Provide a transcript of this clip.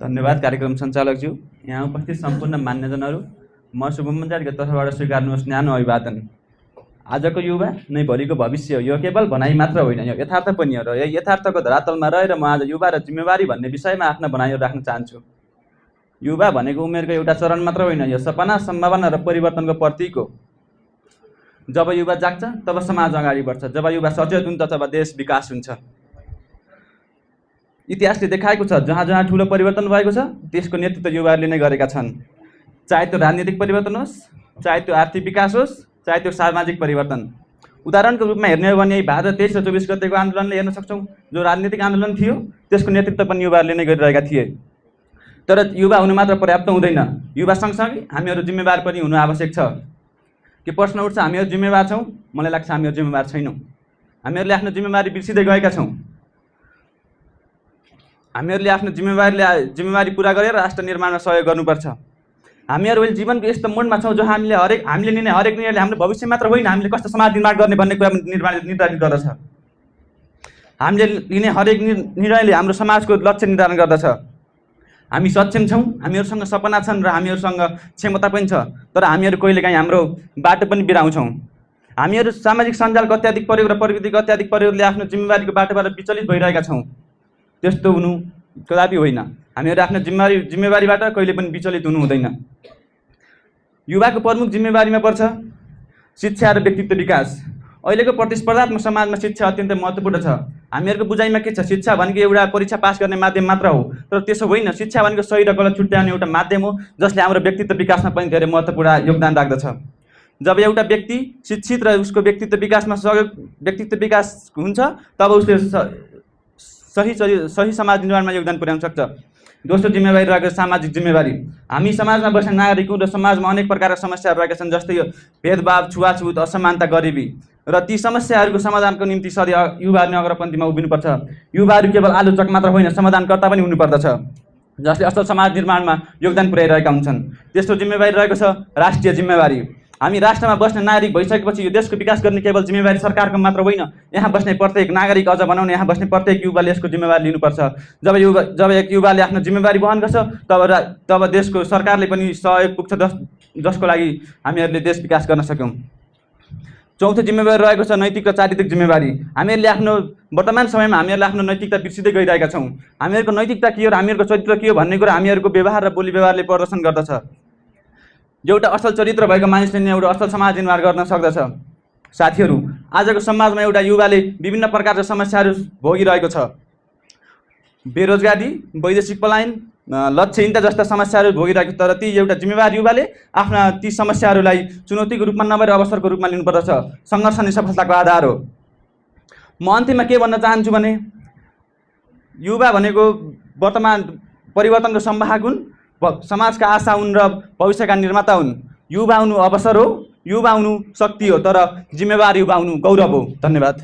धन्यवाद कार्यक्रम सञ्चालकज्यू। यहाँ उपस्थित सम्पूर्ण मान्यजनहरू, म शुभम बन्जारीको तर्फबाट स्वीकार्नुहोस् न्यानो अभिवादन। आजको युवा नै भोलिको भविष्य हो। यो केवल भनाइ मात्र होइन, यो यथार्थ पनि हो। र यही यथार्थको धरातलमा रहेर म आज युवा र जिम्मेवारी भन्ने विषयमा आफ्ना भनाइहरू राख्न चाहन्छु। युवा भनेको उमेरको एउटा चरण मात्र होइन, यो सपना, सम्भावना र परिवर्तनको प्रतीक हो। जब युवा जाग्छ तब समाज अगाडि बढ्छ, जब युवा सचेत हुन्छ तब देश विकास हुन्छ। इतिहासले देखाएको छ, जहाँ जहाँ ठुलो परिवर्तन भएको छ त्यसको नेतृत्व युवाहरूले नै गरेका छन्। चाहे त्यो राजनीतिक परिवर्तन होस्, चाहे त्यो आर्थिक विकास होस्, चाहे त्यो सामाजिक परिवर्तन। उदाहरणको रूपमा हेर्ने हो भने यही भारत 23 र 24 गतेको आन्दोलनले हेर्न सक्छौँ। जो राजनीतिक आन्दोलन थियो त्यसको नेतृत्व पनि युवाहरूले नै गरिरहेका थिए। तर युवा हुनु मात्र पर्याप्त हुँदैन, युवा सँगसँगै हामीहरू जिम्मेवार पनि हुनु आवश्यक छ। के प्रश्न उठ्छ, हामीहरू जिम्मेवार छौँ? मलाई लाग्छ हामीहरू जिम्मेवार छैनौँ। हामीहरूले आफ्नो जिम्मेवारी बिर्सिँदै गएका छौँ। हामीहरूले आफ्नो जिम्मेवारी पुरा गरेर राष्ट्र निर्माणमा सहयोग गर्नुपर्छ। हामीहरू अहिले जीवनको यस्तो मोडमा छौँ जो हामीले लिने हरेक निर्णयले हाम्रो भविष्य मात्र होइन, हामीले कस्तो समाज निर्माण गर्ने भन्ने कुरा निर्धारित गर्दछ। हामीले लिने हरेक निर्णयले हाम्रो समाजको लक्ष्य निर्धारण गर्दछ। हामी सक्षम छौँ, हामीहरूसँग सपना छन् र हामीहरूसँग क्षमता पनि छ, तर हामीहरू कहिलेकाहीँ हाम्रो बाटो पनि बिराउँछौँ। हामीहरू सामाजिक सञ्जालको अत्याधिक प्रयोग र प्रविधिको अत्याधिक प्रयोगले आफ्नो जिम्मेवारीको बाटोबाट विचलित भइरहेका छौँ। त्यस्तो हुनु कदापि होइन। हामीहरू आफ्नो जिम्मेवारीबाट कहिले पनि विचलित हुनु हुँदैन। युवाको प्रमुख जिम्मेवारीमा पर्छ शिक्षा र व्यक्तित्व विकास। अहिलेको प्रतिस्पर्धात्मक समाजमा शिक्षा अत्यन्तै महत्त्वपूर्ण छ। हामीहरूको बुझाइमा के छ, शिक्षा भनेको एउटा परीक्षा पास गर्ने माध्यम मात्र हो, तर त्यसो होइन। शिक्षा भनेको सही र गलत छुट्याउने एउटा माध्यम हो जसले हाम्रो व्यक्तित्व विकासमा पनि धेरै महत्त्वपूर्ण योगदान राख्दछ। जब एउटा व्यक्ति शिक्षित र उसको व्यक्तित्व विकास हुन्छ तब उसले सही समाज निर्माणमा योगदान पुर्याउन सक्छ। दोस्रो जिम्मेवारी रहेको सामाजिक जिम्मेवारी। हामी समाजमा बस्ने नागरिक हौँ र समाजमा अनेक प्रकारका समस्याहरू रहेका छन्, जस्तै भेदभाव, छुवाछुत, असमानता, गरिबी। र ती समस्याहरूको समाधानको निम्ति सधैँ युवाहरू नै अग्रपन्थीमा उभिनुपर्छ। युवाहरू केवल आलोचक मात्र होइन, समाधानकर्ता पनि हुनुपर्दछ, जसले असल समाज निर्माणमा योगदान पुर्याइरहेका हुन्छन्। तेस्रो जिम्मेवारी रहेको छ राष्ट्रिय जिम्मेवारी। हामी राष्ट्रमा बस्ने नागरिक भइसकेपछि यो देशको विकास गर्ने केवल जिम्मेवारी सरकारको मात्र होइन, यहाँ बस्ने प्रत्येक नागरिक, अझ भनौँ न यहाँ बस्ने प्रत्येक युवाले यसको जिम्मेवारी लिनुपर्छ। जब एक युवाले आफ्नो जिम्मेवारी वहन गर्छ तब देशको सरकारले पनि सहयोग पुग्छ, जसको लागि हामीहरूले देश विकास गर्न सक्यौँ। चौथो जिम्मेवारी रहेको छ नैतिक र चारित्रिक जिम्मेवारी। हामीहरूले वर्तमान समयमा हामीहरूले आफ्नो नैतिकता बिर्सिँदै गइरहेका छौँ। हामीहरूको नैतिकता के हो र हामीहरूको चरित्र के हो भन्ने कुरा हामीहरूको व्यवहार र बोली व्यवहारले प्रदर्शन गर्दछ। एउटा असल चरित्र भएको मानिसले नै एउटा असल समाज निर्माण गर्न सक्दछ। साथीहरू, आजको समाजमा एउटा युवाले विभिन्न प्रकारका समस्याहरू भोगिरहेको छ। बेरोजगारी, वैदेशिक पलायन, लक्ष्यहीनता जस्ता समस्याहरू भोगिरहेको छ। तर ती एउटा जिम्मेवार युवाले आफ्ना ती समस्याहरूलाई चुनौतीको रूपमा नभएर अवसरको रूपमा लिनुपर्दछ। सङ्घर्ष नै सफलताको आधार हो। म अन्त्यमा के भन्न चाहन्छु भने, युवा भनेको वर्तमान परिवर्तनको सम्वाहक हुन्, समाजका आशा हुन् र भविष्यका निर्माता हुन्। युवा हुनु अवसर हो, युवा हुनु शक्ति हो, तर जिम्मेवार युवा हुनु गौरव हो। धन्यवाद।